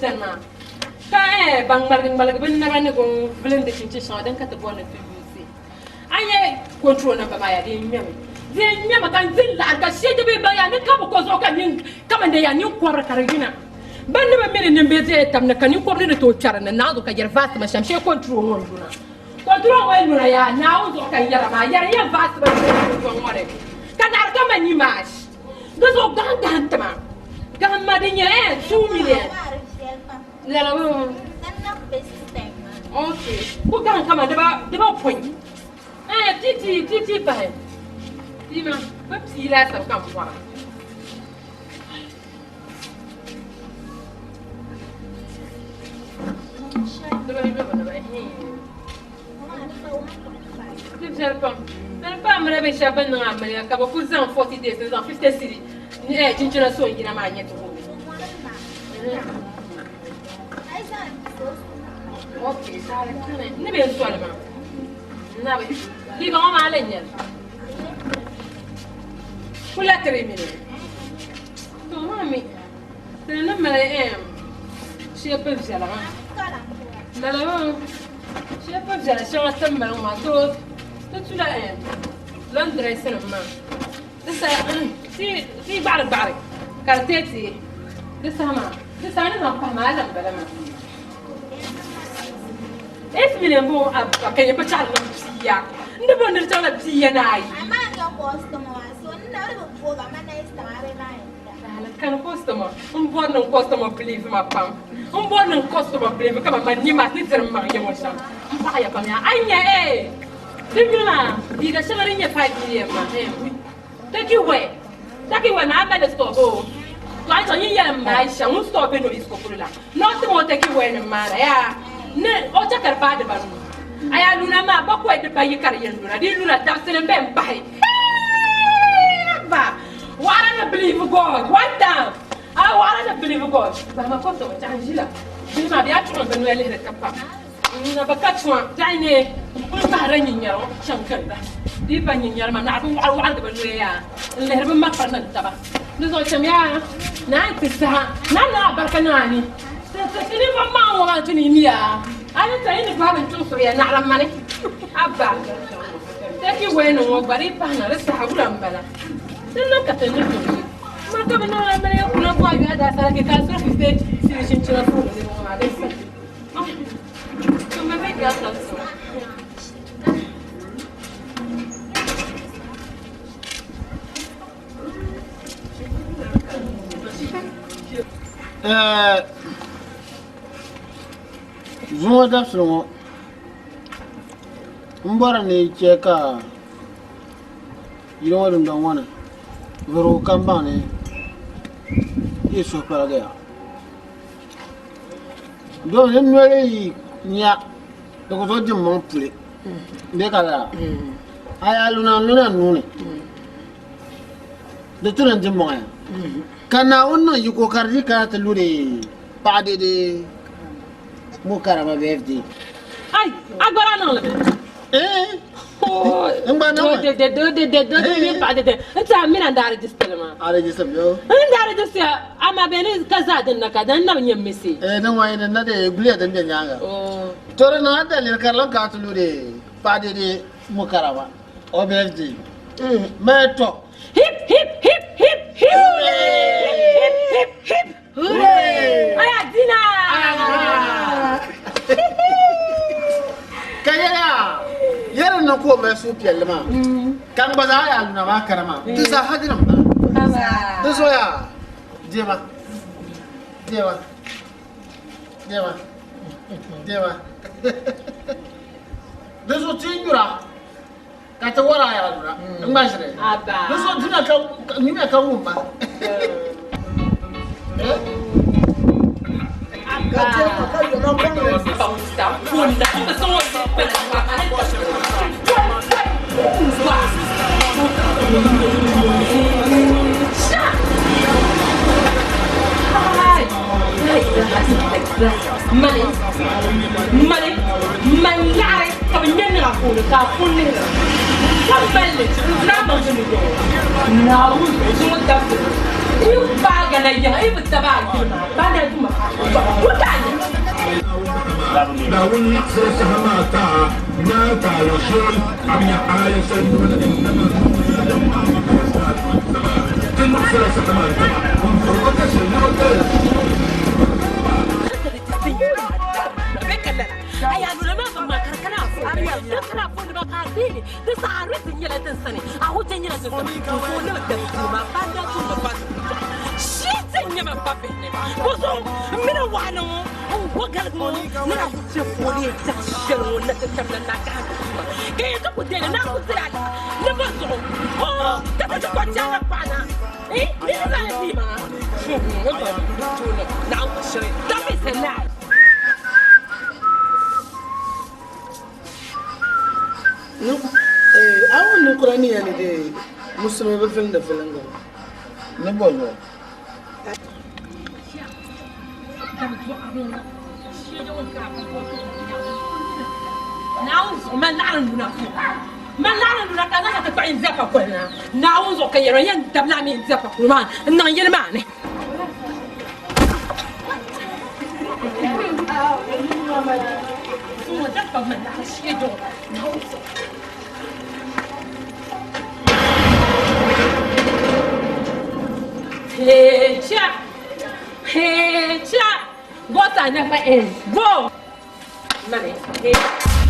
beni maa ka eh ban ŋmaligi ŋmaligi bɛ naba ni n-vilindi chinchin shɛŋa din ka ti bɔri ni ti yuusi. A nya control number maa yaa di yɛn ŋmɛmi di yɛn ŋmɛmi ka n di laɣiri ka shee ti bee baŋ yaa ni ka bi ko zuɣu ka nyin kaman de yaa ninkɔbiri ka di yina ban ni bi mi ni nimbihi bela tab ni ka ninkɔbiri ni tooi kpɛri ni naɣi zuɣu ka yɛri vaasi ma shɛm shee control ŋɔ n-luna control ŋɔ yi luna yaa Naawuni zuɣu ka n yɛra maa yɛri n yɛn vaasi ma shee control ŋɔ ni ka naɣiri ka ma nyi maash di zuɣu gahim gahim tima gahim ma di nyɛ eh 2 million lala ok ku gahim kaman diba pɔi eh pt pt pahi pii ma bi pii laasabu ka n bɔra. Di viɛli pam. Di ni paai mali binshɛli bɛ ni niŋ amiliya ka bɛ kuli zaŋ 40 days n-zaŋ 50 cedi ni chinchina so n-yina maa nyɛ ti wuhi. Ni bɛ soli maa. Nabi. Liiga ŋɔ maa la nyɛli. Kula 3 million. To maa mi. Ti ni mali shepi viɛla maa. Lala maa shepi viɛla shɛŋa ti ni mali ŋɔ maa to ti tula laundress nim maa. Di saha ti yi gbaɣiri gbaɣiri ka di teei teei di saha maa di saha ni zaŋ pahi maa la m-bala maa. 8 million bɔ a ka nyɛ bi chaɣiri niŋ bia n di bo ni di chaŋla bia ni ayi. Kani customer n bɔri ni n customer believe ma pam n bɔri ni n customer believe kaman man ni maa ni diri n maŋ nyɛ ŋɔ shɛm n paɣiya pam yaa a yi nya ee di yuli maa liiga shɛŋa din nyɛ 5 million maa ee take wear take wear maa a mali store boo to a yi chaŋ yin yɛlim ma Aisha ŋun store be no East polo la ni o tim o take wear nim maa na yaa ni o chɛ ka di paai dibanu a yaa luna maa bakɔi dibayi ka di yɛn luna di yi luna dabisili m bɛn pahi hee ba Waɣala ni believe God one time a waɣala ni believe God bahima kɔtɔ chahi ʒila bihi maa bɛ yaa chuɣu bɛ noya lihiri ka pam na bɛ ka chuɣa chahi ne n bahira nyinyari ŋɔ chaŋ ginda di yi pa nyinyari maa naɣa bi waɣali waɣaligi bɛ noya yaa n lihiri bɛ mafari ni taba di zuɣu cham yaa naa ti saha naa niŋ abarika niŋ a ni ti ninvuɣu maŋ ŋɔ maa ti ni mi yaa a ni ta yi ni bahi bin chuɣu suhuya naɣila mani abba tɛki wɛni ŋɔ gba di yi pahi na di saha wula n bala Ti niŋ ka ti ni tooi ma ka bɛ niŋ amiliya kuna bɔhi yuha daasaraki ka a suri fi siri chinchina puuni niriba ŋɔ maa di sa. Tumma bɛ daa ka so. Zuŋɔ dabisili ŋɔ m bɔri ni chɛ ka Yili ŋɔ dundɔŋ ŋɔ ni vurigu kam baŋ ni yi suhu paligiya domi ni noli yi nya di ku tooi di maŋ puli bee ka lala a yaa luna n luna n nuuni di tu ni n di maŋa ka Naawuni niŋ yiko ka di di kana ti lu di paɣa dede mo karama birthday. Ai, a gba daa niŋ li mi? Eh. N gba niŋ mi. De de de de de de de paɣa de de n tiɛha mina n daa register li maa. A register mi o. N daa register amaa bɛ ni ka zaa din na ka din na bi nyɛ misi. Eh din ŋɔ din na de guliya din bɛ nyaanga. Oh. To di niŋ a daliri ka di lan kana ti lu de paɣa de de mo karama o birthday. Mali tɔ. Hip hip hip hip hip. Hip hip hip hip. Hooray! Aya dina! Ka yɛli a yɛri ni ka o mali suhupiɛlli maa ka n gba zaa yaa luna maa kana maa di zaa ha dini m-bala di zoya diɛma diɛma diɛma diɛma di zuɣu ti yi nyura Ka ti wara a yaa lura n gba ʒiri. Di zuɣu dina ka nyumiya ka wum ma. Mani mani mani laɣiri ka bɛ ŋmɛ niŋ a puuni ka a pun lihiri ka mali li n-zaa baŋ ti ni yɔŋɔ Naawuni zuɣu zuŋɔ dabisili yi paagi na yiŋa yi bi tabi a yili maa ba na duma kuli Naawuni yiɣisira saha maa ka Naa taali shɛli a bi nya aaya shɛli ti liɣisira saha maa dama n vuhiri ka shɛli ni bi Awon ninkura ni yɛli de musulimi bi filindi filinga ni bɔ zuɣu. Naawuni zuɣu mali laɣiri luna mali laɣiri luna ka na ti kpaɣi n zɛ pakoli na Naawuni zuɣu ka yɛrɛ yɛn dabila mi n zɛ pakoli maa n niŋ yili maa ni. Hey, cha! Hey, cha! Go to never end. Go! Money. Hey.